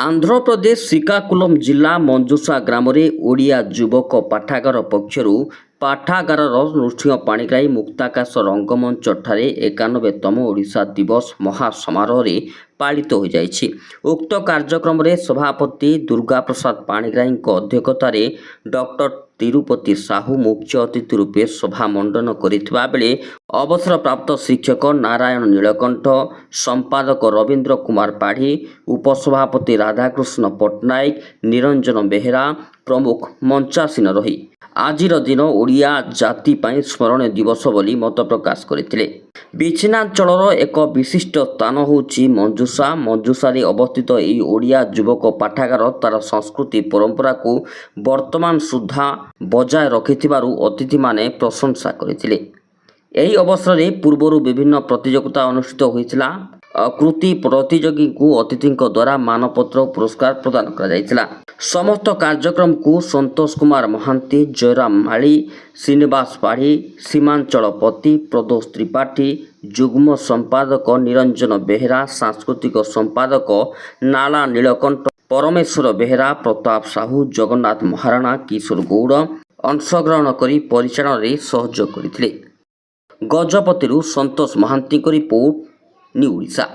ଆନ୍ଧ୍ରପ୍ରଦେଶ ଶ୍ରୀକାକୁଲମ ଜିଲ୍ଲା ମଞ୍ଜୁଷା ଗ୍ରାମରେ ଓଡ଼ିଆ ଯୁବକ ପାଠାଗାର ପକ୍ଷରୁ ପାଠାଗାରର ନୃସିଂହ ପାଣିଗ୍ରାହୀ ମୁକ୍ତାକାଶ ରଙ୍ଗମଞ୍ଚଠାରେ 91ତମ ଓଡ଼ିଶା ଦିବସ ମହାସମାରୋହରେ ପାଳିତ ହୋଇଯାଇଛି। ଉକ୍ତ କାର୍ଯ୍ୟକ୍ରମରେ ସଭାପତି ଦୁର୍ଗାପ୍ରସାଦ ପାଣିଗ୍ରାହୀଙ୍କ ଅଧ୍ୟକ୍ଷତାରେ ଡକ୍ଟର ତିରୁପତି ସାହୁ ମୁଖ୍ୟ ଅତିଥି ରୂପେ ସଭା ମଣ୍ଡନ କରିଥିବା ବେଳେ ଅବସରପ୍ରାପ୍ତ ଶିକ୍ଷକ ନାରାୟଣ ନୀଳକଣ୍ଠ, ସମ୍ପାଦକ ରବୀନ୍ଦ୍ର କୁମାର ପାଢ଼ୀ, ଉପସଭାପତି ରାଧାକୃଷ୍ଣ ପଟ୍ଟନାୟକ, ନିରଞ୍ଜନ ବେହେରା ପ୍ରମୁଖ ମଞ୍ଚାସୀନ ରହି ଆଜିର ଦିନ ଓଡ଼ିଆ ଜାତି ପାଇଁ ସ୍ମରଣୀୟ ଦିବସ ବୋଲି ମତ ପ୍ରକାଶ କରିଥିଲେ। ବିଚ୍ଛିନ୍ନାଞ୍ଚଳର ଏକ ବିଶିଷ୍ଟ ସ୍ଥାନ ହେଉଛି ମଞ୍ଜୁଷା। ମଞ୍ଜୁଷାରେ ଅବସ୍ଥିତ ଏହି ଓଡ଼ିଆ ଯୁବକ ପାଠାଗାର ତାର ସଂସ୍କୃତି ପରମ୍ପରାକୁ ବର୍ତ୍ତମାନ ସୁଦ୍ଧା ବଜାୟ ରଖିଥିବାରୁ ଅତିଥିମାନେ ପ୍ରଶଂସା କରିଥିଲେ। ଏହି ଅବସରରେ ପୂର୍ବରୁ ବିଭିନ୍ନ ପ୍ରତିଯୋଗିତା ଅନୁଷ୍ଠିତ ହୋଇଥିଲା। କୃତି ପ୍ରତିଯୋଗୀଙ୍କୁ ଅତିଥିଙ୍କ ଦ୍ୱାରା ମାନପତ୍ର ଓ ପୁରସ୍କାର ପ୍ରଦାନ କରାଯାଇଥିଲା। ସମସ୍ତ କାର୍ଯ୍ୟକ୍ରମକୁ ସନ୍ତୋଷ କୁମାର ମହାନ୍ତି, ଜୟରାମ ମାଳି, ଶ୍ରୀନିବାସ ପାଢ଼ୀ, ସୀମାଞ୍ଚଳ ପତି, ପ୍ରଦୋଷ ତ୍ରିପାଠୀ, ଯୁଗ୍ମ ସମ୍ପାଦକ ନିରଞ୍ଜନ ବେହେରା, ସାଂସ୍କୃତିକ ସମ୍ପାଦକ ନାଲା ନୀଳକଣ୍ଠ, ପରମେଶ୍ୱର ବେହେରା, ପ୍ରତାପ ସାହୁ, ଜଗନ୍ନାଥ ମହାରଣା, କିଶୋର ଗୌଡ଼ ଅଂଶଗ୍ରହଣ କରି ପରିଚାଳନାରେ ସହଯୋଗ କରିଥିଲେ। ଗଜପତିରୁ ସନ୍ତୋଷ ମହାନ୍ତିଙ୍କ ରିପୋର୍ଟ, ନ୍ୟୁ ଓଡ଼ିଶା।